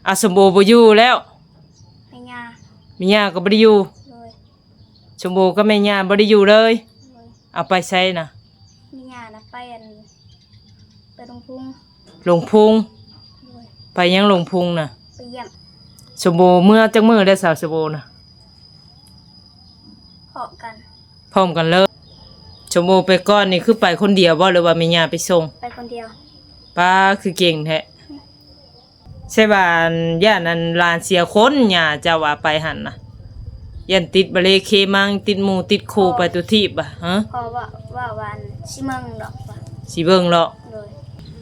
ອາ ສົມໂອບໍ່ຢູ່ແລ້ວ ແມ່ຍ່າ ແມ່ຍ່າກໍບໍ່ໄດ້ຢູ່ ໂດຍ ສົມໂອກັບແມ່ຍ່າບໍ່ໄດ້ຢູ່ເລີຍ ໂດຍ ເອົາໄປໃສນະ ແມ່ຍ່ານະໄປອັນ ໄປລົງພຸງ ລົງພຸງ ໂດຍ ໄປຫຍັງລົງພຸງນະ ໄປຢ້ຽມ ສົມໂອເມືອຈັກມື້ແລ້ວ ສາວສົມໂອນະ ພ້ອມກັນ ພ້ອມກັນເລີຍ ສົມໂອໄປກ່ອນນີ້ຄືໄປຄົນດຽວບໍ່ ຫຼືວ່າແມ່ຍ່າໄປສົ່ງ ໄປຄົນດຽວ ປ້າ ຄືເກັ່ງແທ້ ໃຊ່ວ່າ ອັນ ຢ້ານ ອັນ ຫຼານເສຍຄົນ ຍ່າເຈົ້າວ່າໄປຫັ້ນນະ ຢ້ານຕິດບາເລເຄມັງ ຕິດໝູ່ຕິດຄູ່ ອໍ ໄປຕຸທີບບໍ່ ຮະ ພໍ່ເວົ້າ ເວົ້າວ່າ ອັນ ຊິເບິ່ງດອກວ່າ ຊິເບິ່ງເນາະ ໂດຍ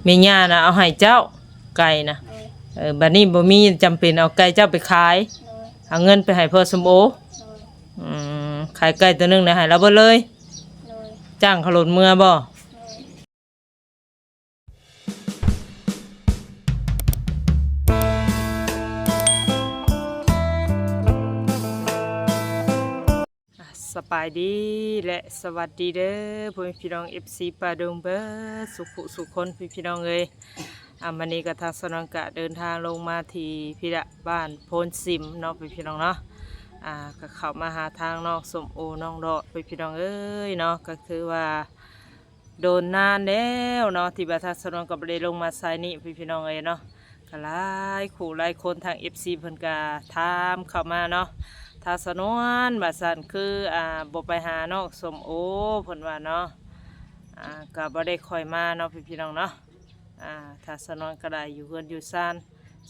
ແມ່ຍ່ານະເອົາໃຫ້ເຈົ້າ ໄກ່ນະ ໂດຍ ເອີ ບັດນີ້ບໍ່ມີ ຈຳເປັນເອົາໄກ່ເຈົ້າໄປຂາຍ ໂດຍ ເອົາເງິນໄປໃຫ້ພໍ່ສົມໂອ ໂດຍ ອືມ ຂາຍໄກ່ຕົວໜຶ່ງນະໃຫ້ລາວເບິດເລີຍ ໂດຍ ຈ້າງເຂົາລົດເມືອບໍ່ ໂດຍ ອ່ະ ສະບາຍດີ ແລະ ສະຫວັດດີເດີ ພໍ່ແມ່ພີ່ນ້ອງ ເອັຟຊີ ປ່າດົງເບິດສຸຂູສຸຄົນ ພີ່ນ້ອງເອີຍ ອ່າ ມື້ນີ້ກໍທາງສາວນວນກະເດີນທາງລົງມາທີ່ພີ້ລະ ບ້ານໂພນສິມເນາະ ພີ່ນ້ອງເນາະ ອ່າ ກໍເຂົ້າມາຫາທາງນ້ອງສົ້ມໂອ ນ້ອງດອດ ພີ່ນ້ອງເອີຍເນາະ ກໍຄືວ່າ ໂດນນານແລ້ວເນາະ ທີ່ວ່າທາງສາວນວນກໍບໍ່ໄດ້ລົງມາສາຍນີ້ ພີ່ນ້ອງເອີຍເນາະ ກໍຫຼາຍຄູ່ຫຼາຍຄົນ ທາງ ເອັຟຊີ ເພິ່ນກໍຖາມເຂົ້າມາເນາະ ທາງສາວນວນວ່າຊັ້ນ ຄື ອ່າ ບໍ່ໄປຫານ້ອງສົ້ມໂອ ເພິ່ນວ່າເນາະ ອ່າ ກໍບໍ່ໄດ້ຄ່ອຍມາເນາະ ພີ່ນ້ອງເນາະ ອ່າ ທາງສາວນວນກໍໄດ້ຢູ່ເຮືອນຢູ່ຊານ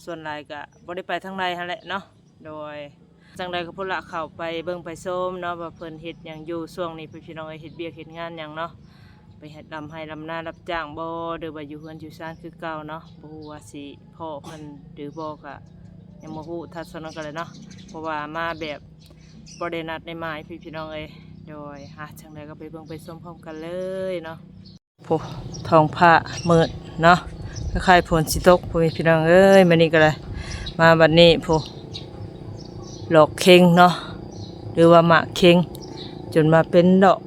ສ່ວນຫຼາຍກໍບໍ່ໄດ້ໄປທາງໃດຫັ້ນແຫຼະເນາະ ໂດຍ ຈັ່ງໃດກໍພຸ້ນລະ ເຂົ້າໄປເບິ່ງໄປຊົມເນາະ ວ່າເພິ່ນເຮັດຫຍັງຢູ່ຊ່ວງນີ້ ພີ່ນ້ອງເອີຍ ເຮັດວຽກເຮັດງານຫຍັງເນາະ ໄປເຮັດ ດຳໄຮ່ດຳນາ ຮັບຈ້າງບໍ່ ຫຼືວ່າຢູ່ເຮືອນຢູ່ຊານຄືເກົ່າເນາະ ບໍ່ຮູ້ວ່າຊິພໍ້ເພິ່ນຫຼືບໍ່ ກະຍັງບໍ່ຮູ້ ທາງສາວນວນກໍໄດ້ເນາະ ເພາະວ່າມາແບບບໍ່ໄດ້ນັດໄດ້ໝາຍ ພີ່ນ້ອງເອີຍ ໂດຍ ອ່າ ຈັ່ງໃດກໍໄປເບິ່ງໄປຊົມພ້ອມກັນເລີຍເນາະ. ໂອ້ ທ້ອງຟ້າມືດເນາະ ຄ້າຍໆຝົນຊິຕົກ ພໍ່ແມ່ພີ່ນ້ອງເອີຍ ມື້ນີ້ກໍໄດ້ມາບັດນີ້ ໂອ້ ດອກເຄັງເນາະ ຫຼືວ່າໝາກເຄັງ ຈົນມາເປັນດອກ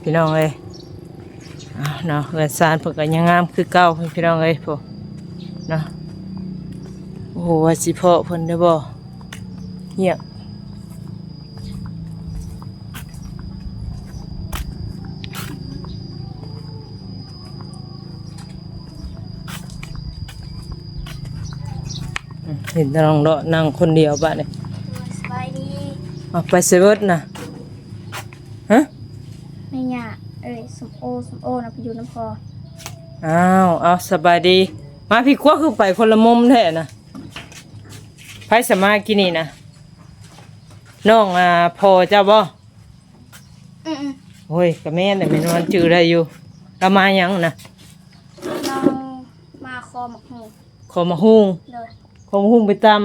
ພີ່ນ້ອງເອີຍ ເອົາເນາະ ເຮືອນຊານເພິ່ນກໍຍັງງາມຄືເກົ່າ ພີ່ນ້ອງເອີຍ ໂອ້ ເນາະ ໂອ້ໂຫ ວ່າຊິພໍ້ເພິ່ນໄດ້ບໍ່? ຮຽກ ເຫັນແຕ່ນ້ອງເລາະນັ່ງຄົນດຽວບາດນີ້ ສະບາຍດີ ເອົາໄປໃສເບິດນະ ຮະ ແມ່ຍ່າ ເອີຍ ສົ້ມໂອ ສົ້ມໂອນະ ໄປຢູ່ນຳພໍ່ ອ້າວ ເອົາ ສະບາຍດີ ມາພີ້ກວ່າ ຄືໄປຄົນລະມຸມແທ້ນະ ໃຜສະມາກີ້ນີ້ນະ ນ້ອງ ອ່າ ພໍ່ເຈົ້າບໍ່? ອືມໆ ໂອ້ຍ ກະແມ່ນແຫຼະ ແມ່ນວນຈື່ໄດ້ຢູ່ ລາວມາຫຍັງນະ? ລາວມາຂໍໝາກຫຸ່ງ ຂໍໝາກຫຸ່ງ ໂດຍ ຂໍໝາກຫຸ່ງໄປຕຳ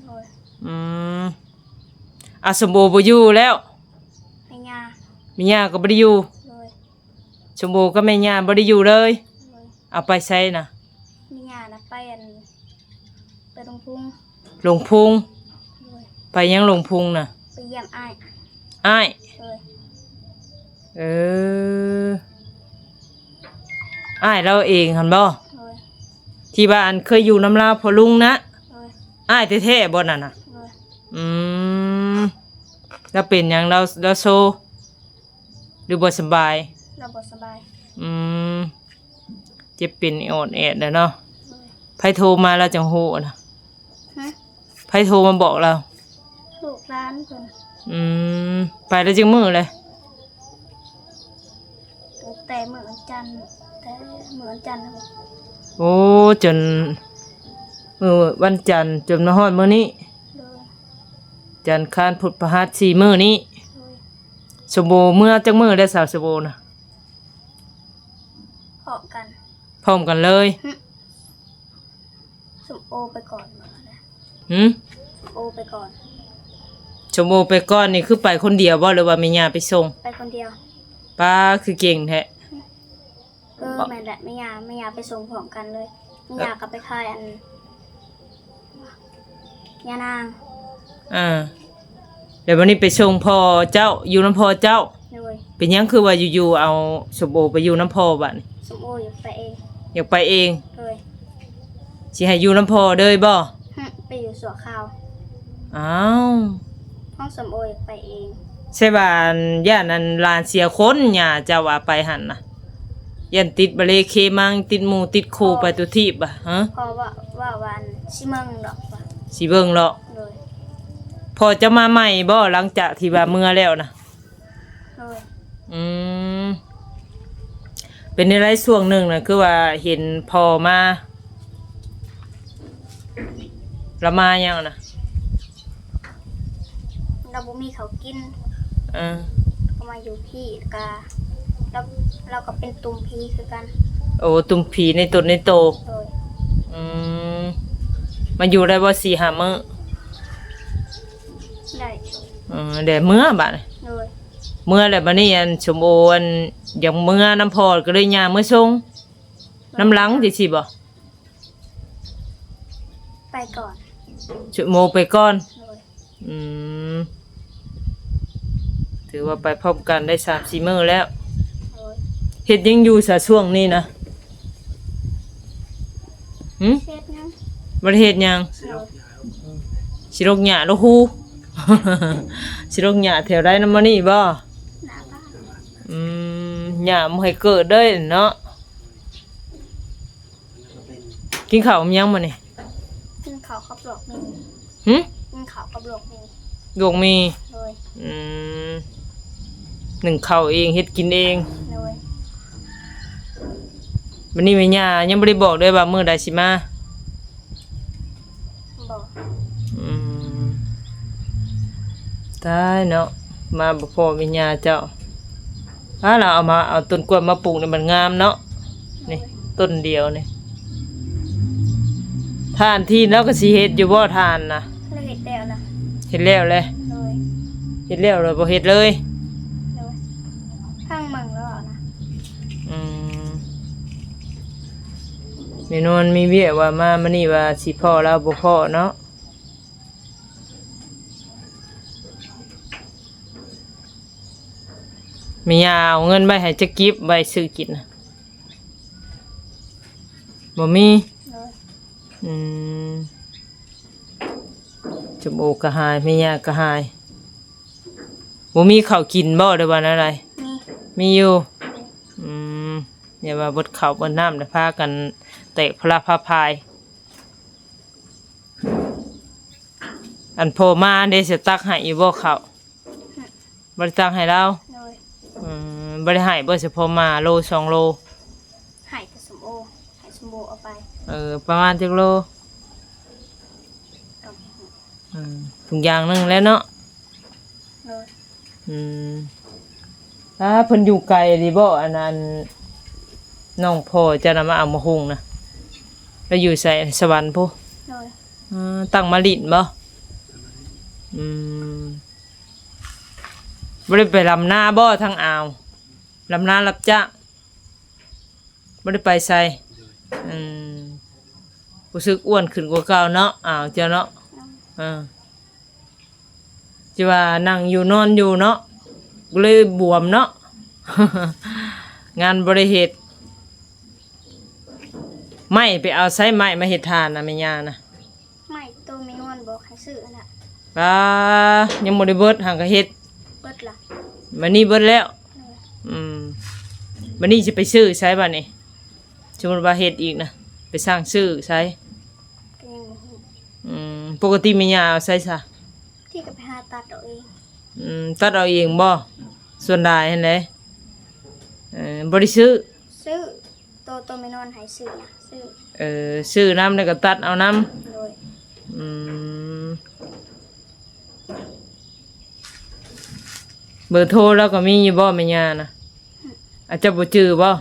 ໂດຍ ອືມ ອາ ສົມໂອບໍ່ຢູ່ແລ້ວ ແມ່ຍ່າ ແມ່ຍ່າກໍບໍ່ໄດ້ຢູ່ ໂດຍ ສົມໂອກັບແມ່ຍ່າບໍ່ໄດ້ຢູ່ເລີຍ ໂດຍ ເອົາໄປໃສນະ? ແມ່ຍ່ານະໄປອັນ ໄປລົງພຸງ ລົງພຸງ ໂດຍ ໄປຫຍັງລົງພຸງນະ? ໄປຢ້ຽມອ້າຍ ອ້າຍ ໂດຍ ເອີ ອ້າຍລາວເອງຫັ້ນບໍ່? ໂດຍ ທີ່ວ່າອັນເຄີຍຢູ່ນຳລາວພໍ່ລຸງນະ? ໂດຍ ອ້າຍແທ້ໆບໍ່ນັ້ນນະ? ໂດຍ ອືມ ລາວເປັນຫຍັງ? ລາວ ລາວໂຊ ຫຼືບໍ່ສະບາຍ? ລາວບໍ່ສະບາຍ ອືມ ເຈັບເປັນອອດແອດແລ້ວເນາະ ໂດຍ ໃຜໂທມາລາວຈັ່ງຮູ້ນະ? ຮະ? ໃຜໂທມາບອກລາວ? ລູກຫຼານເພິ່ນ ອືມ ໄປໄດ້ຈັກມື້ແລ້ວ? ຕັ້ງແຕ່ມື້ວັນຈັນ ແຕ່ມື້ວັນຈັນ ໂອ້ ຈົນມື້ວັນຈັນ ຈົນມາຮອດມື້ນີ້ ໂດຍ ຈັນ ຄານ ພຸດ ພະຫັດ ສີ່ມື້ນີ້ ໂດຍ ສົມໂອເມືອຈັກມື້ແລ້ວ ສາວສົມໂອນະ? ພ້ອມກັນ ພ້ອມກັນເລີຍ ຫຶ ສົມໂອໄປກ່ອນ ຫຶ ສົມໂອໄປກ່ອນ ສົມໂອໄປກ່ອນນີ້ຄືໄປຄົນດຽວບໍ່ ຫຼືວ່າແມ່ຍ່າໄປສົ່ງ? ໄປຄົນດຽວ ປ້າ ຄືເກັ່ງແທ້ ເອີ ແມ່ນແຫຼະ ແມ່ຍ່າ ແມ່ຍ່າໄປສົ່ງພ້ອມກັນເລີຍ ແມ່ຍ່າກໍໄປຂາຍອັນ ຍານາງ ອ່າ ແລ້ວບັດນີ້ໄປສົ່ງພໍ່ເຈົ້າ ຢູ່ນຳພໍ່ເຈົ້າ ໂດຍ ເປັນຫຍັງຄືວ່າຢູ່ໆເອົາສົມໂອໄປຢູ່ນຳພໍ່ບາດນີ້? ສົມໂອຢາກໄປເອງ ຢາກໄປເອງ ໂດຍ ຊິໃຫ້ຢູ່ນຳພໍ່ເລີຍບໍ່? ຫຶ ໄປຢູ່ ຊົ່ວຄາວ. ອ້າວ ນ້ອງສົມໂອຢາກໄປເອງ. ໃຊ່ວ່າ ອັນ ຢ້ານ ອັນ ຫຼານເສຍຄົນ ຍ່າເຈົ້າວ່າໄປຫັ້ນນະ ຢ້ານຕິດບາເລເຄມັງ ຕິດໝູ່ຕິດຄູ່ ເພາະ ໄປຕຸທີບ ຫະ? ເພາະວ່າ ວ່າ ວ່າ ອັນ ຊິເບິ່ງດອກວ່າ ຊິເບິ່ງເລາະ. ໂດຍ. ພໍ່ເຈົ້າມາໃໝ່ບໍ່ ຫຼັງຈາກທີ່ວ່າເມືອແລ້ວນະ? ໂດຍ. ອືມ ເປັນແນວໃດ ຊ່ວງໜຶ່ງນະ ຄືວ່າເຫັນພໍ່ມາ ລາວມາຫຍັງນະ? ລາວບໍ່ມີເຂົ້າກິນ. ເອີ ກໍມາຢູ່ພີ້ ແລ້ວກະລາວ ລາວກໍເປັນຕຸ່ມຜີຄືກັນ. ໂອ້ ຕຸ່ມຜີໃນຕົນໃນໂຕ. ໂດຍ. ອືມ ມາຢູ່ໄດ້ບໍ່ ສີ່ຫ້າມື້? ໄດ້. ເອີ ແລ້ວເມືອບາດນີ້. ໂດຍ. ເມືອແລ້ວບາດນີ້ ອັນ ສົມໂອ ອັນ ຢາກເມືອນຳພໍ່ ກໍເລີຍຍ່າງເມືອສົ່ງນຳຫຼັງ ຈັ່ງຊີ້ບໍ່? ໄປກ່ອນ. ສະໂມໄປກ່ອນ. ໂດຍ. ອືມ ຖືວ່າໄປພ້ອມກັນໄດ້ສາມສີ່ມື້ແລ້ວ. ໂດຍ. ເຮັດຫຍັງຢູ່ຊະຊ່ວງນີ້ນະ? ຫຶ? ເຮັດຫຍັງ? ບໍ່ໄດ້ເຮັດຫຍັງ. ໂດຍ. ຊິລົກຫຍ້າລົກຮູ ຊິລົກຫຍ້າແຖວໃດນຳ ມານີ້ບໍ່? ໜ້າບ້ານ. ອືມ ຫຍ້າບໍ່ໃຫ້ເກີດເດ້ເນາະ. ກິນເຂົ້າກັບຫຍັງມື້ນີ້? ກິນເຂົ້າກັບລວກໝີ່. ຫຶ? ກິນເຂົ້າກັບລວກໝີ່. ລວກໝີ່. ໂດຍ. ອືມ ໜຶ້ງເຂົ້າເອງ ເຮັດກິນເອງ. ໂດຍ. ບັດນີ້ແມ່ຍ່າຍັງບໍ່ໄດ້ບອກເລີຍວ່າມື້ໃດຊິມາ? ບໍ່. ອືມ ຕາຍເນາະ ມາບໍ່ພໍ້ແມ່ຍ່າເຈົ້າ. ອ້າ ລາວເອົາມາ ເອົາຕົ້ນກ້ວຍມາປູກນີ້ມັນງາມເນາະ. ນີ້ ໂດຍ. ຕົ້ນດຽວນີ້ ຖ່ານທີ່ລາວກໍຊິເຮັດຢູ່ບໍ່ ຖ່ານນະ? ລາວເຮັດແລ້ວນະ. ເຮັດແລ້ວແຫຼະ. ໂດຍ. ເຮັດແລ້ວແລ້ວບໍ່ເຮັດເລີຍ? ໂດຍ. ພັງເບິ່ງແລ້ວນະ. ອືມ ແມ່ນວນມີວຽກວ່າມາມື້ນີ້ວ່າຊິພໍ້ລາວບໍ່ພໍ້ເນາະ. ແມ່ຍ່າເອົາເງິນໄວ້ໃຫ້ຈັກກີບ ໄວ້ຊື້ກິນນະ? ບໍ່ມີ. ໂດຍ. ອືມ ສົມໂອກໍຫາຍ ແມ່ຍ່າກໍຫາຍ. ບໍ່ມີເຂົ້າກິນບໍ່ ຫຼືວ່າແນວໃດ? ມີ. ມີຢູ່. ໂດຍ. ອືມ ຢ່າວ່າເບິດເຂົ້າເບິດນ້ຳ ແລ້ວພາກັນແຕກພະລາພາພາຍ. ອັນພໍ່ມາເດ້ ຊິຕັກໃຫ້ຢູ່ບໍ່ເຂົ້າ? ບໍ່ໄດ້ຕັກໃຫ້ລາວ. ໂດຍ. ອືມ ບໍ່ໄດ້ໃຫ້ບໍ່ ສະພໍມາໂລສອງໂລ? ໃຫ້ແຕ່ສົມໂອ ໃຫ້ສົມໂອເອົາໄປ. ເອີ ປະມານຈັກໂລ? ກໍບໍ່ຮູ້. ອືມ ທຸງຢ່າງໜຶ່ງແຫຼະເນາະ. ໂດຍ. ອືມ ອ້າ ເພິ່ນຢູ່ໄກອີ່ຫຼີບໍ່? ອັນ ອັນ ນ້ອງພໍ່ເຈົ້ານະ ມາເອົາໝາກຫຸ່ງນະ ລາວຢູ່ໃສ? ສະຫວັນພຸ້ນ. ໂດຍ. ເອີ ຕັ້ງມາຫຼິ້ນບໍ່? ອືມ ບໍ່ໄດ້ໄປລຳນາບໍ່ ທາງອ່າວ? ລຳນາຮັບຈ້າງ ບໍ່ໄດ້ໄປໃສ? ອືມ ຮູ້ສຶກອ້ວນຂຶ້ນກວ່າເກົ່າເນາະ ອາວ ເຈົ້າເນາະ. ເອີ ຊິວ່ານັ່ງຢູ່ນອນຢູ່ເນາະ ກໍເລີຍບວມເນາະ ງານບໍ່ໄດ້ເຮັດ. ໄມ້ໄປເອົາໃສ ໄມ້ມາເຮັດຖ່ານນະ ແມ່ຍ່ານະ? ໄມ້ໂຕແມ່ນວນບອກໃຫ້ຊື້ຫັ້ນລະ. ປາ ຍັງບໍ່ໄດ້ເບິດ ຫາກະເຮັດເບິດລະ. ບັດນີ້ເບິດແລ້ວ. ໂດຍ. ອືມ ບັດນີ້ຊິໄປຊື້ໃສບັດນີ້? ສົມມຸດວ່າເຮັດອີກນະ ໄປສ້າງຊື້ໃສ? ກໍຍັງບໍ່ຮູ້. ອືມ ປົກກະຕິແມ່ຍ່າເອົາໃສຊະ? ທີ່ກໍໄປຫາຕັດເອົາເອງ. ອືມ ຕັດເອົາເອງບໍ່? ສ່ວນຫຼາຍຫັ້ນເດ້. ເອີ ບໍ່ໄດ້ຊື້? ຊື້. ໂຕ ໂຕແມ່ນວນໃຫ້ຊື້ນະ ຊື້. ເອີ ຊື້ນຳ ແລ້ວກໍຕັດເອົານຳ. ໂດຍ. ອືມ ເບີໂທລາວກໍມີຢູ່ບໍ່ ແມ່ຍ່ານະ? ອືມ ອາດຈະບໍ່ຈື່ບໍ່?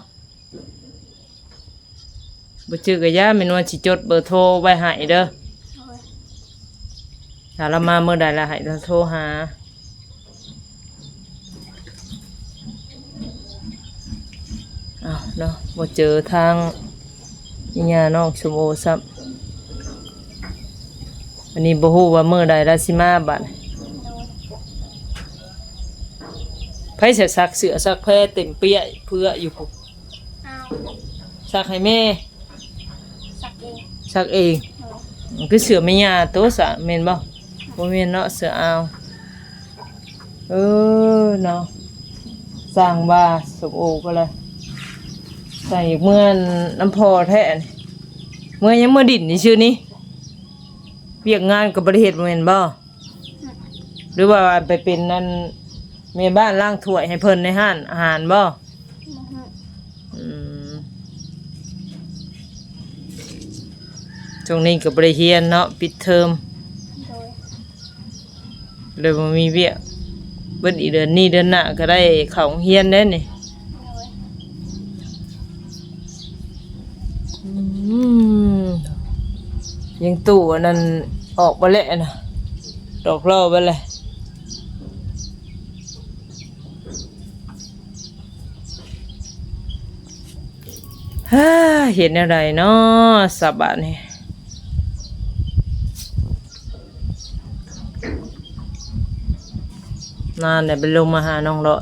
ບໍ່ຈື່ກໍຢ່າ ແມ່ນວນຊິຈົດເບີໂທໄວ້ໃຫ້ເດີ. ໂດຍ. ຖ້າລາວມາມື້ໃດລະໃຫ້ລາວໂທຫາ. ອ້າວເນາະ ບໍ່ເຈີທາງອີ່ຍ່ານ້ອງສົມໂອຊ້ຳ. ອັນນີ້ບໍ່ຮູ້ວ່າມື້ໃດລາວຊິມາບັດ. ໂດຍ. ໃຜຊິຊັກເສື້ອຊັກແພເຕັມເປຍເພື່ອຢູ່ພຸ້ນ? ອ້າວ ຊັກໃຫ້ແມ່? ຊັກເອງ. ຊັກເອງ. ໂດຍ. ອ ຄືເສື້ອແມ່ຍ່າໂຕສະ ແມ່ນບໍ່? ບໍ່ແມ່ນເນາະ ເສື້ອອາວ. ເອີເນາະ ສ້າງວ່າສົມໂອກໍລະ ສ້າງຢາກເມືອນຳພໍ່ແທ້ ເມືອຫຍັງ ເມືອດິນຊື່ໆນີ້ ວຽກງານກໍບໍ່ໄດ້ເຮັດ ບໍ່ແມ່ນບໍ່? ຫຼືວ່າໄປເປັນອັນ ແມ່ບ້ານລ້າງຖ້ວຍໃຫ້ເພິ່ນໃນຮ້ານອາຫານບໍ່? ບໍ່ຮູ້. ອືມ ຊ່ວງນີ້ກໍບໍ່ໄດ້ຮຽນເນາະ ປິດເທີມ ໂດຍ ເລີຍບໍ່ມີວຽກ. ເບິດອີກເດືອນນີ້ເດືອນໜ້າກໍໄດ້ເຂົ້າໂຮງຮຽນແລ້ວນີ້. ໂດຍ. ອືມ ຍັງຕູ້ອັນນັ້ນອອກບໍ່ແລ້ວນະ ດອກລໍ້ບໍ່ແລ້ວ. ເຮັດແນວໃດເນາະສະບາດນີ້. ນານແຫຼະ ໄປລົງມາຫານ້ອງເລາະ.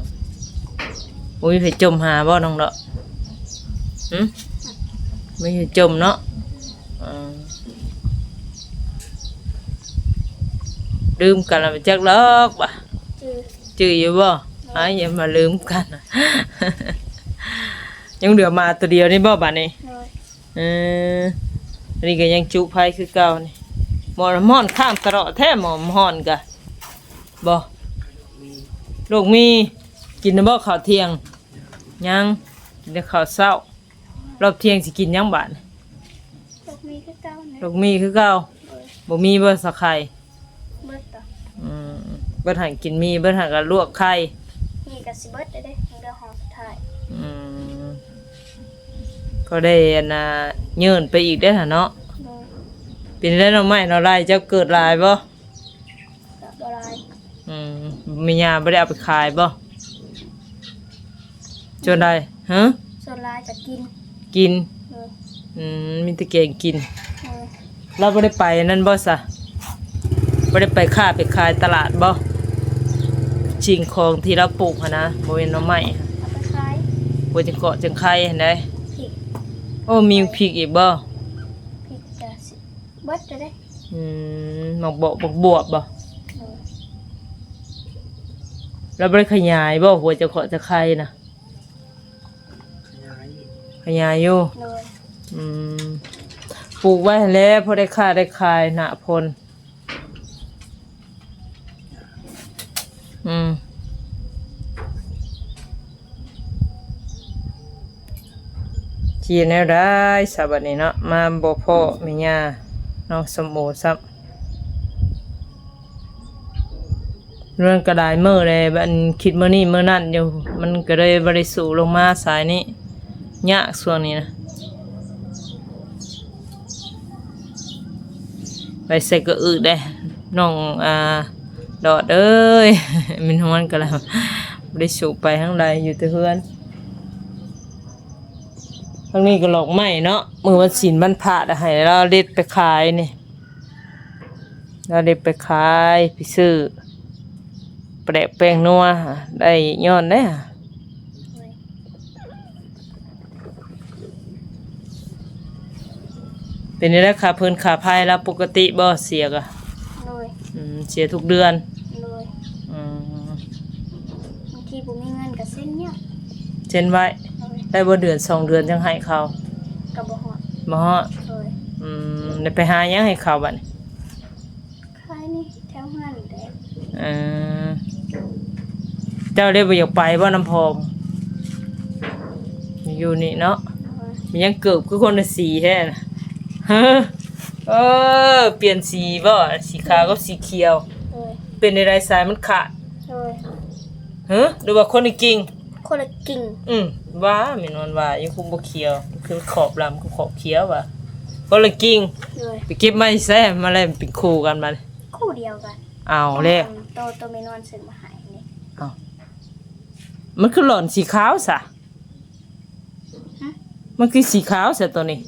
ບໍ່ມີໃຜຈົ່ມຫາບໍ່ນ້ອງເລາະ? ຫຶ? ບໍ່ມີໃຜຈົ່ມເນາະ. ເອີ ລືມກັນລະ ບໍ່ຈັກດອກວ່າ ຈື່ ຈື່ຢູ່ບໍ່? ໂດຍ. ອ້າຍ ຢ່າມາລືມກັນ. ຍັງເຫຼືອໝາໂຕດຽວນີ້ບໍ່ບາດນີ້? ໂດຍ. ເອີ ອັນນີ້ກໍຍັງຈຸໄຟຄືເກົ່ານີ້. ໝໍ້ນ້ຳຮ້ອນຄ້າງຕະຫຼອດແທ້ ໝໍ້ນ້ຳຮ້ອນກະ ບໍ່ ລູກມີ ກິນແລ້ວບໍ່ເຂົ້າທ່ຽງ? ຍັງ ກິນແຕ່ເຂົ້າເຊົ້າ. ຮອບທ່ຽງຊິກິນຫຍັງບາດ? ລູກມີຄືເກົ່າ. ລູກມີຄືເກົ່າ. ໂດຍ. ບໍ່ມີບໍ່ສາໄຂ່? ເບິດຕະ ອືມ ເບິດຫັ້ນກິນໝີ່ ເບິດຫັ້ນກໍລວກໄຂ່. ໝີ່ກໍຊິເບິດແລ້ວເດ້ ຍັງເຫຼືອຫໍສຸດທ້າຍ. ອືມ ກໍໄດ້ອັນນ່າ ເຍີ້ນໄປອີກເດ້ຫັ້ນເນາະ. ໂດຍ. ເປັນໄດ້ໜໍ່ໄມ້ໜໍ່ໄລ່ ເຈົ້າເກີດຫຼາຍບໍ່? ກໍບໍ່ຫຼາຍ. ອືມ ແມ່ຍ່າບໍ່ໄດ້ເອົາໄປຂາຍບໍ່? ສ່ວນໃດ? ຮະ? ສ່ວນຫຼາຍກໍກິນ. ກິນ. ໂດຍ. ອືມ ມີແຕ່ແກງກິນ. ໂດຍ. ລາວບໍ່ໄດ້ໄປອັນນັ້ນບໍ່ຊະ? ບໍ່ໄດ້ໄປຄ້າໄປຂາຍຕະຫຼາດບໍ່? ສິ່ງຂອງທີ່ລາວປູກຫັ້ນນະ ບໍ່ແມ່ນໜໍ່ໄມ້ ເອົາໄປຂາຍ ບໍ່ຈັ່ງເກາະຈັ່ງໄຄຫັ້ນໃດ. ພິກ. ໂອ້ ມີພິກອີກບໍ່? ພິກກະຊິເບິດແລ້ວເດ້. ອືມ ໝາກບອກ ໝາກບວບບໍ່? ໂດຍ. ລາວບໍ່ໄດ້ຂະຫຍາຍບໍ່ ຫົວຈະເຄາະຈະໄຄນະ? ຂະຫຍາຍຢູ່. ຂະຫຍາຍຢູ່. ໂດຍ. ອືມ ປູກໄວ້ຫັ້ນແຫຼະ ພໍໄດ້ຄ້າໄດ້ຂາຍໜ້າຝົນ. ອືມ ຊິເຮັດແນວໃດຊະບັດນີ້ເນາະ ມາບໍ່ພໍ້ແມ່ຍ່ານ້ອງສົມໂອຊ້ຳ. ມັນກໍຫຼາຍມື້ແລ້ວ ອັນຄິດມື້ນີ້ມື້ນັ້ນຢູ່ ມັນກໍເລີຍບໍ່ໄດ້ສູ້ລົງມາສາຍນີ້ ຍາກຊ່ວງນີ້ນະ. ໄປໃສກໍອຶດເດ້ ນ້ອງ ອາ ດອດເອີຍ ແມ່ນຮວນກໍແລ້ວ ບໍ່ໄດ້ສູ້ໄປທາງໃດ ຢູ່ແຕ່ເຮືອນ. ທາງນີ້ກໍດອກໄມ້ເນາະ ມື້ວັນສິນວັນພະ ໃຫ້ລາວເດັດໄປຂາຍນີ້ ລາວເດັດໄປຂາຍ ໄປຊື້ປາແດກແປ້ງນົວ ໄດ້ຍ້ອນເດ້. ເປັນຈັ່ງໃດ ຄ່າເພີນຄ່າໄຟລາວປົກກະຕິບໍ່? ເສຍກະ ໂດຍ ອືມ ເສຍທຸກເດືອນ. ໂດຍ. ອືມ ບາງທີບໍ່ມີເງິນກະເຊັນຍາກ ເຊັນໄວ້. ໂດຍ. ໄດ້ບໍ່ເດືອນສອງເດືອນຈັ່ງໃຫ້ເຂົາ? ກະບໍ່ຮອດ. ບໍ່ຮອດ. ໂດຍ. ອືມ ແລ້ວໄປຫາຫຍັງໃຫ້ເຂົາບັດນີ້? ຂາຍນີ້ແຖວເຮືອນນີ້ແຫຼະ. ເອີ ເຈົ້າເດ້ບໍ່ຢາກໄປບໍ່ນຳພໍ່? ຢູ່ນີ້ເນາະ. ໂດຍ. ມີຫຍັງເກີບຄືຄົນລະສີແທ້ນະ? ເອີ ປ່ຽນສີບໍ່? ສີຂາວກັບສີຂຽວ. ໂດຍ. ເປັນໃດໃດສາຍມັນຂາດ? ໂດຍ. ເຮີ ຫຼືວ່າຄົນລະກິ່ງ? ຄົນລະກິ່ງ. ອືມ ວ່າແມ່ນວນວ່າຢູ່ ຄືບໍ່ຂຽວ ຄືຂອບດຳ ຄືຂອບຂຽວວ່າ ຄົນລະກິ່ງ. ໂດຍ. ໄປເກັບມາໃສມາແລ້ວ ເປັນຄູ່ກັນບັດນີ້? ຄູ່ດຽວກັນ. ເອົາແລ້ວ ໂຕ ໂຕແມ່ນວນຊື້ມາໃຫ້ນີ້. ເອົ້າ ມັນຄືຫຼອນສີຂາວຊະ? ຮະ? ມັນຄືສີຂາວຊະໂຕນີ້?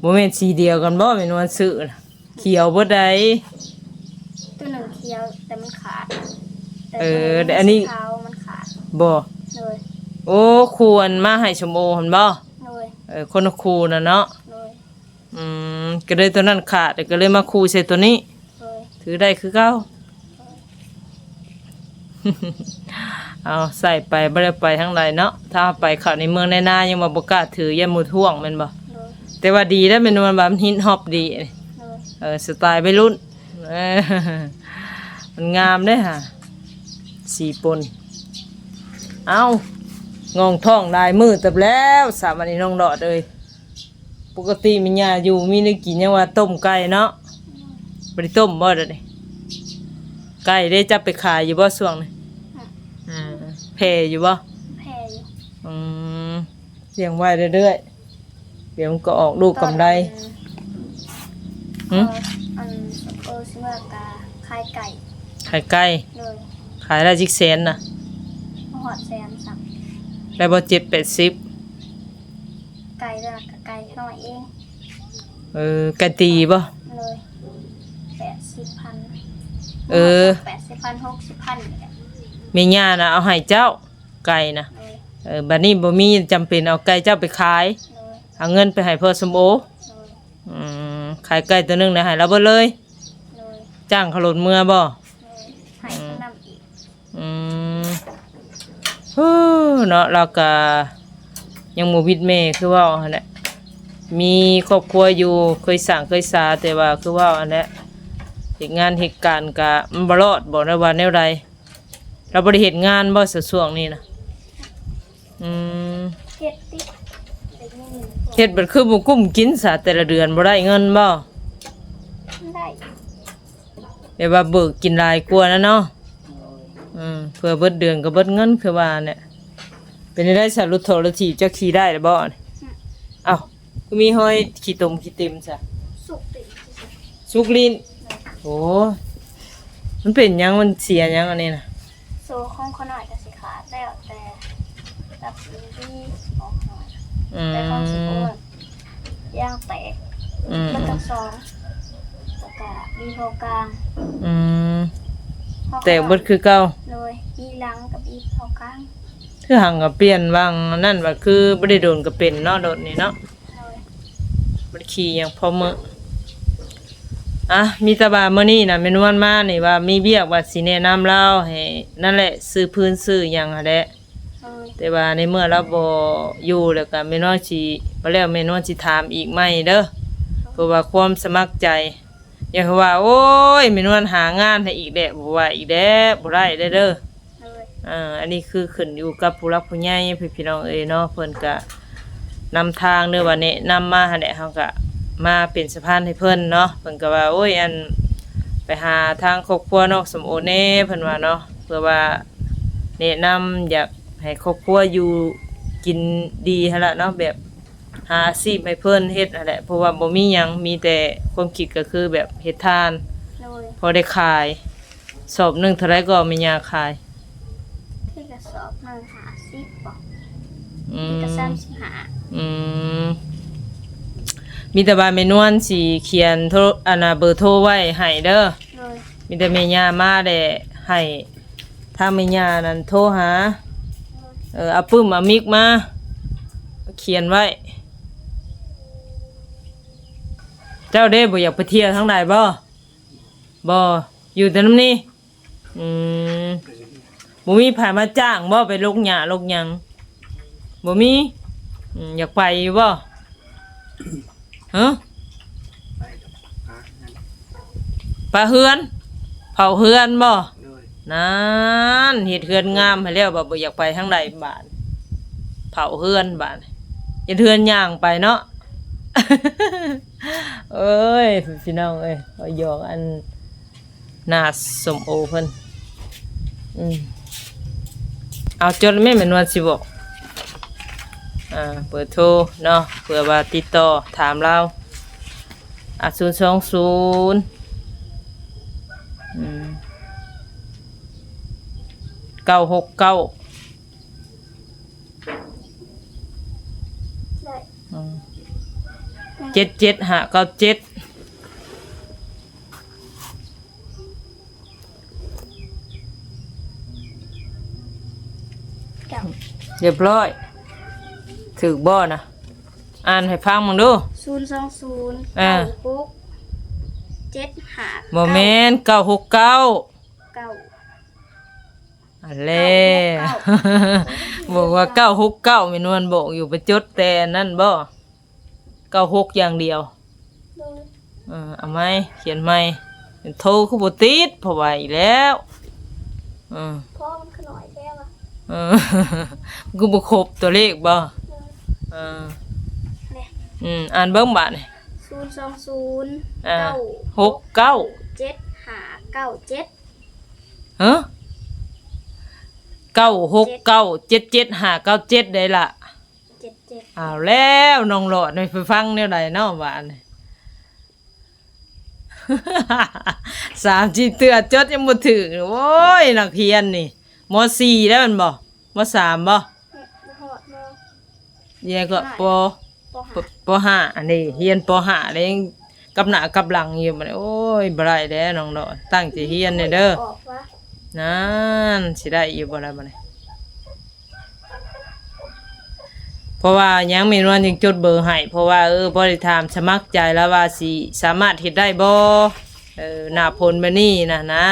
ບໍ່ແມ່ນສີດຽວກັນບໍ່ ແມ່ນວນຊື້ນະ? ຂຽວເບິດໃດ. ໂຕໜຶ່ງຂຽວແຕ່ມັນຂາດ. ເອີ ແຕ່ອັນນີ້ຂາວມັນຂາດ. ບໍ່. ໂດຍ. ໂອ້ ຄູ່ອັນມາໃຫ້ສົມໂອຫັ້ນບໍ່? ໂດຍ. ເອີ ຄົນລະຄູ່ນະເນາະ. ໂດຍ. ອືມ ກໍເລີຍຕົວນັ້ນຂາດ ກໍເລີຍມາຄູ່ໃສ່ຕົວນີ້. ໂດຍ. ຖືໄດ້ຄືເກົ່າ. ເອົາ ໃສ່ໄປ ບໍ່ໄດ້ໄປທາງໃດເນາະ. ຖ້າເຮົາໄປເຂົ້າໃນເມືອງໃນນາ ຍັງວ່າບໍ່ກ້າຖື ຢ້ານໝູ່ທ້ວງແມ່ນບໍ່? ໂດຍ. ແຕ່ວ່າດີແລ້ວ ແມ່ນວ່າມັນຮິບຮອບດີ. ໂດຍ. ເອີ ສະໄຕໄວລຸ້ນ. ເອີ ມັນງາມເດ້ຫາ ສີປົນ. ເອົ້າ ງ່ອງທ້ອງຫຼາຍມື້ເຕີບແລ້ວ ສາມອັນນີ້ນ້ອງດອດເອີຍ. ປົກກະຕິແມ່ຍ່າຢູ່ມີແນວກິນ ຍັງວ່າຕົ້ມໄກ່ເນາະ. ບໍ່ໄດ້ຕົ້ມບໍ່ດຽວນີ້? ໄກ່ເດ້ ຈັບໄປຂາຍຢູ່ບໍ່ຊ່ວງນີ້? ອືມ ແຜ່ຢູ່ບໍ່? ແຜ່ຢູ່. ອືມ ລ້ຽງໄວ້ເລື້ອຍໆ ດຽວມັນກໍອອກລູກກຳໄລ. ຕອນ ຫຶ? ອັນ ເອີ ຊິເມືອກະຂາຍໄກ່. ຂາຍໄກ່. ໂດຍ. ຂາຍໄດ້ຈັກແສນນະ? ບໍ່ຮອດແສນຊ້ຳ. ໄດ້ບໍ່ ເຈັດແປດສິບ? ໄກ່ລະກະໄກ່ນ້ອຍເອງ. ເອີ ໄກ່ຕີບໍ່? ໂດຍ. ແປດສິບພັນ. ເອີ ແປດສິບພັນ ຫົກສິບພັນນີ້ແຫຼະ. ແມ່ຍ່ານະເອົາໃຫ້ເຈົ້າ ໄກ່ນະ. ໂດຍ. ເອີ ບັດນີ້ບໍ່ມີ ຈຳເປັນເອົາໄກ່ເຈົ້າໄປຂາຍ. ໂດຍ. ເອົາເງິນໄປໃຫ້ພໍ່ສົມໂອ. ໂດຍ. ອືມ ຂາຍໄກ່ຕົວໜຶ່ງໄດ້ໃຫ້ລາວເບິດເລີຍ. ໂດຍ. ຈ້າງເຂົາລົດເມືອບໍ່? ໂດຍ. ໃຫ້ເຂົານຳອີກ. ອືມ ເອີ ເນາະ ລາວກະຍັງບໍ່ວິດແມ່ຄືເວົ້າຫັ້ນແຫຼະ ມີຄອບຄົວຢູ່ ເຄີຍສ້າງເຄີຍສາ ແຕ່ວ່າຄືເວົ້າຫັ້ນແຫຼະ ເຮັດງານເຮັດການກະມັນບໍ່ລອດບໍ່ ຫຼືວ່າແນວໃດ? ລາວບໍ່ໄດ້ເຮັດງານບໍ່ ຊ່ວງນີ້ນະ? ອືມ ເຮັດຕິ ໄດ້ເງິນ ເຮັດບັດຄືບໍ່ກຸ້ມກິນຊະ ແຕ່ລະເດືອນບໍ່ໄດ້ເງິນບໍ່? ໄດ້. ແບບວ່າເບີກກິນຫຼາຍກວ່ານະເນາະ. ໂດຍ. ອືມ ເພື່ອເບິດເດືອນກໍເບິດເງິນຄືວ່າແຫຼະ. ເປັນຈັ່ງໃດຊະ ລົດຖົງລົດຖີບເຈົ້າຂີ່ໄດ້ແລ້ວບໍ່? ອືມ. ອ້າວ ຄືມີຮອຍຂີ້ຕົມຂີ້ເຕັມຊະ? ສຸກຕີນ. ສຸກລີ້ນ. ໂດຍ. ໂອ້ ມັນເປັນຫຍັງ ມັນເສຍຫຍັງອັນນີ້ນະ? ໂສ້ຂອງຂ້ານ້ອຍກໍຊິຂາດແລ້ວ ແຕ່ກັບຊີວີຂອງຂ້ານ້ອຍ. ອືມ. ແຕ່ຂອງຊິບໍ່ ຢາງແຕກ. ອືມ. ເບິດທັງສອງ ແລ້ວກະບີເຂົ້າກາງ. ອືມ. ແຕກເບິດຄືເກົ່າ. ໂດຍ. ບີຫຼັງກັບບີເຂົ້າກາງ. ຄືຫາກະປ່ຽນຫວ່າງນັ້ນວ່າ ຄືບໍ່ໄດ້ດົນກໍເປັນເນາະ ລົດນີ້ເນາະ. ໂດຍ. ບໍ່ໄດ້ຂີ່ຫຍັງພໍມື້. ອ່ະ ມີແຕ່ວ່າມື້ນີ້ນະ ແມ່ນວນມານີ້ວ່າມີວຽກ ວ່າຊິແນະນຳລາວໃຫ້ນັ້ນແຫຼະ ຊື້ພື້ນຊື້ຫຍັງຫັ້ນແຫຼະ. ໂດຍ. ແຕ່ວ່າໃນເມື່ອລາວບໍ່ຢູ່ແລ້ວກະແມ່ນວນຊິ ບໍ່ແລ້ວແມ່ນວນຊິຖາມອີກໃໝ່ເດີ ເພາະວ່າຄວາມສະໝັກໃຈ. ຢ່າວ່າ ໂອ້ຍ ແມ່ນວນຫາງານໃຫ້ອີກແຫຼະ ບໍ່ວ່າອີກແຫຼະ ບໍ່ໄດ້ເດີ. ໂດຍ. ເອີ ອັນນີ້ຄືຂຶ້ນຢູ່ກັບຜູ້ຫຼັກຜູ້ໃຫຍ່ ພີ່ນ້ອງເອີຍເນາະ ເພິ່ນກະນຳທາງ ຫຼືວ່າແນະນຳມາຫັ້ນແຫຼະ ເຮົາກະມາເປັນສະພານໃຫ້ເພິ່ນເນາະ. ເພິ່ນກະວ່າ ໂອ້ຍ ອັນ ໄປຫາທາງຄອບຄົວນ້ອງສົມໂອແດ່ ເພິ່ນວ່າເນາະ ເພື່ອວ່າແນະນຳ ຢາກໃຫ້ຄອບຄົວຢູ່ກິນດີຫັ້ນລະເນາະ ແບບ ຫາອາຊີບໃຫ້ເພິ່ນເຮັດຫັ້ນແຫຼະ ເພາະວ່າບໍ່ມີຫຍັງ ມີແຕ່ຄວາມຄິດກໍຄືແບບເຮັດທານ. ໂດຍ. ພໍໄດ້ຂາຍ. ສອບໜຶ່ງເທົ່າໃດກໍແມ່ຍ່າຂາຍ? ທີ່ກະສອບໜຶ່ງຫ້າສິບບໍ? ອືມ. ທີ່ກະສາມສິບຫ້າ. ອືມ. ມີແຕ່ວ່າແມ່ນວນຊິຂຽນໂທ ອັນນ່າ ເບີໂທໄວ້ໃຫ້ເດີ. ໂດຍ. ມີແຕ່ແມ່ຍ່າມາແລ້ວໃຫ້ ທາງແມ່ຍ່ານັ້ນໂທຫາ ເອີ ເອົາປຶ້ມເອົາມິກມາ ຂຽນໄວ້. ເຈົ້າເດ້ ບໍ່ຢາກໄປທ່ຽວທາງໃດບໍ່? ບໍ່ ຢູ່ແຕ່ນຳນີ້. ອືມ ບໍ່ມີໃຜມາຈ້າງບໍ່ ໄປຫຼົກຫຍ້າຫຼົກຫຍັງ? ບໍ່ມີ. ອືມ ຢາກໄປຢູ່ບໍ່? ຮະ? ປະເຮືອນ ເຜົາເຮືອນບໍ່? ໂດຍ. ນັ້ນ ເຮັດເຮືອນງາມໃຫ້ແລ້ວ ບາດບໍ່ຢາກໄປທາງໃດບາດ ເຜົາເຮືອນບາດ ເຮັດເຮືອນຍ່າງໄປເນາະ. ເອີຍ ພີ່ນ້ອງເອີຍ ເວົ້າຫຍອກ ອັນ ໜ້າສົມໂອເພິ່ນ. ອືມ ເອົາ ຈົດແມ່ນ ແມ່ນວ່າຊິບອກ ອ່າ ເບີໂທເນາະ ເພື່ອວ່າຕິດຕໍ່ຖາມລາວ. ອ່າ ສູນສອງສູນ ອືມ ເກົ້າຫົກເກົ້າ ໄດ້ ອືມ ເຈັດເຈັດຫ້າເກົ້າເຈັດ. ເຈົ້າ ຮຽບຮ້ອຍ. ຖືກບໍ່ນະ? ອ່ານໃຫ້ຟັງເບິ່ງດູ. ສູນສອງສູນ ເອີ ເກົ້າຫົກເຈັດຫ້າ ບໍ່ແມ່ນ ເກົ້າຫົກເກົ້າ ເກົ້າ ອັນແລະ ບອກວ່າເກົ້າຫົກເກົ້າ ແມ່ນວນບອກຢູ່ ໄປຈົດແຕ່ນັ້ນບໍ່? ເກົ້າຫົກຢ່າງດຽວ ໂດຍ ເອີ ເອົາໃໝ່ ຂຽນໃໝ່ ໂທຄືບໍ່ຕິດ ເພາະວ່າອີກແລ້ວ ເອີ ພໍມັນຄືໜ້ອຍແທ້ວະ ເອີ ຄືບໍ່ຄົບຕົວເລກບໍ່? ເອີ ເອີ ແນ່ ອືມ ອ່ານເບິ່ງບາດນີ້ ສູນສອງສູນ ອ່າ ເກົ້າຫົກເກົ້າ ເຈັດຫ້າເກົ້າເຈັດ ຮະ ເກົ້າຫົກເກົ້າ ເຈັດເຈັດຫ້າເກົ້າເຈັດ ໄດ້ລະ ເຈັດເຈັດ ເອົາແລ້ວ ນ້ອງຫຼອດນີ້ໄປຟັງແນວໃດເນາະບາດນີ້ ສາມສີ່ເທື່ອຈົດຍັງບໍ່ຖືກ ໂອ້ຍ ນັກຮຽນນີ້ ມໍສີ່ແລ້ວແມ່ນບໍ່? ມໍສາມບໍ່? ບໍ່ຮອດບໍ່ ແລ້ວກໍ ປ ປ ປ ປ ຫ້າ ອັນນີ້ຮຽນ ປ ຫ້າ ແລ້ວຍັງກັບໜ້າກັບຫຼັງຢູ່ ບັດນີ້ ໂອ້ຍ ບໍ່ໄດ້ແລ້ວ ນ້ອງຫຼອດ ຕັ້ງໃຈຮຽນແດ່ເດີ ນັ້ນ ຊິໄດ້ຢູ່ບໍ່ລະບັດນີ້? ເພາະວ່າຫຍັງແມ່ນວນຈຶ່ງຈົດເບີໃຫ້ ເພາະວ່າ ເອີ ບໍ່ໄດ້ຖາມສະໝັກໃຈລາວວ່າຊິສາມາດເຮັດໄດ້ບໍ່ ເອີ ໜ້າຝົນແບບນີ້ນະນະ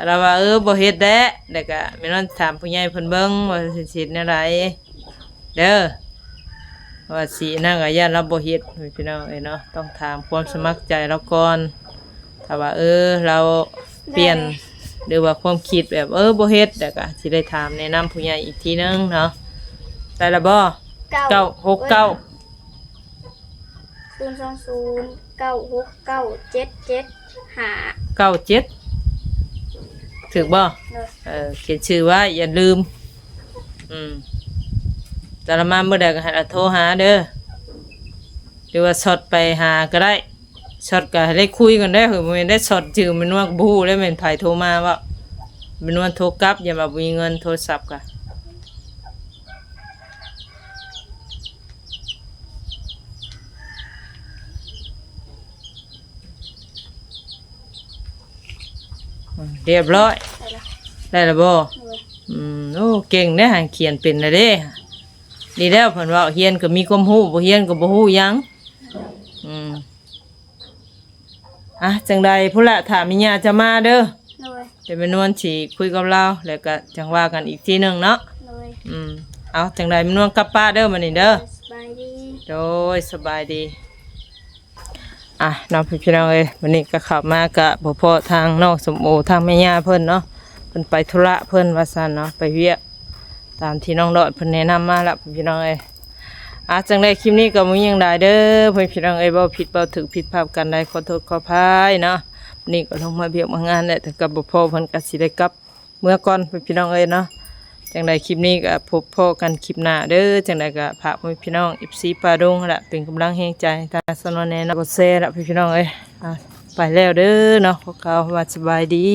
ລາວວ່າ ເອີ ບໍ່ເຮັດແຫຼະ ແລ້ວກະແມ່ນວນຖາມຜູ້ໃຫຍ່ເພິ່ນເບິ່ງວ່າຊິເຮັດແນວໃດເດີ ວ່າຊິນັ້ນກະຢ້ານລາວບໍ່ເຮັດ ພີ່ນ້ອງເອີຍເນາະ ຕ້ອງຖາມຄວາມສະໝັກໃຈລາວກ່ອນ. ຖ້າວ່າ ເອີ ລາວປ່ຽນ ແມ່ນ ຫຼືວ່າຄວາມຄິດແບບ ເອີ ບໍ່ເຮັດ ແລ້ວກະຊິໄດ້ຖາມແນະນຳຜູ້ໃຫຍ່ອີກທີໜຶ່ງເນາະ ໄດ້ລະບໍ່? ເກົ້າ ເກົ້າຫົກເກົ້າ ເອີຍ ສູນສອງສູນ ເກົ້າຫົກເກົ້າ ເຈັດເຈັດຫ້າ ເກົ້າເຈັດ ຖືກບໍ່? ໂດຍ ເອີ ຂຽນຊື່ໄວ້ ຢ່າລືມ ອືມ ແຕ່ລະມາມື້ໃດກໍໃຫ້ລາວໂທຫາເດີ ຫຼືວ່າຊັອດໄປຫາກໍໄດ້. ຊັອດກໍໃຫ້ໄດ້ຄຸຍກັນເດ້ ເຮີ້ຍ ບໍ່ແມ່ນໄດ້ຊັອດຊື່ແມ່ນວນກໍບໍ່ຮູ້ເດ້ ແມ່ນໃຜໂທມາເວົ້າ ແມ່ນວນໂທກັບ ຢ້ານວ່າບໍ່ມີເງິນໂທລະສັບກະ ອືມ ຮຽບຮ້ອຍ ໄດ້ລະ ໄດ້ລະບໍ່? ໂດຍ ອືມ ໂອ້ ເກັ່ງເດ້ ຂຽນເປັນລະເດ້ ດີແລ້ວ ເພິ່ນເວົ້າ ຮຽນກໍມີຄວາມຮູ້ ບໍ່ຮຽນກໍບໍ່ຮູ້ຫຍັງ ອືມ. ອ່ະ ຈັ່ງໃດພຸ້ນລະ ຖ້າແມ່ຍ່າຈະມາເດີ ໂດຍ ດຽວແມ່ນວນຊິຄຸຍກັບລາວ ແລ້ວກະຈັ່ງວ່າກັນອີກທີໜຶ່ງເນາະ ໂດຍ ອືມ ເອົາ ຈັ່ງໃດແມ່ນວນກັບປ້າເດີ ບັດນີ້ເດີ ໂດຍ ສະບາຍດີ ໂດຍ ສະບາຍດີ ອ່ະ ເນາະ ພີ່ນ້ອງເອີຍ ບັດນີ້ກໍເຂົ້າມາກໍບໍ່ພໍ້ທາງນ້ອງສົມໂອ ທາງແມ່ຍ່າເພິ່ນເນາະ ເພິ່ນໄປທຸລະເພິ່ນວ່າຊັ້ນເນາະ ໄປວຽກ ຕາມທີ່ນ້ອງດອດເພິ່ນແນະນຳມາລະ ພີ່ນ້ອງເອີຍ ອ່າ ຈັ່ງໃດຄລິບນີ້ກໍບໍ່ມີຫຍັງຫຼາຍເດີ ພີ່ນ້ອງເອີຍ ເວົ້າຜິດເວົ້າຖືກຜິດພາດປະການໃດ ຂໍໂທດຂໍອະໄພເນາະ ນີ້ກໍລົງມາວຽກມາງານແຫຼະ ແຕ່ກໍບໍ່ພໍ້ ເພິ່ນກໍຊິໄດ້ກັບເມືອກ່ອນ ພີ່ນ້ອງເອີຍເນາະ ຈັ່ງໃດຄລິບນີ້ກໍພົບພໍ້ກັນຄລິບໜ້າເດີ ຈັ່ງໃດກໍຝາກພີ່ນ້ອງ ເອັຟຊີ ປ່າດົງຫັ້ນລະ ເປັນກຳລັງແຮງໃຈໃຫ້ທາງຊ່ອງແນະນຳ ກົດແຊລະ ພີ່ນ້ອງເອີຍ ອ່າ ໄປແລ້ວເດີເນາະ ຂໍກ່າວຄຳວ່າສະບາຍດີ.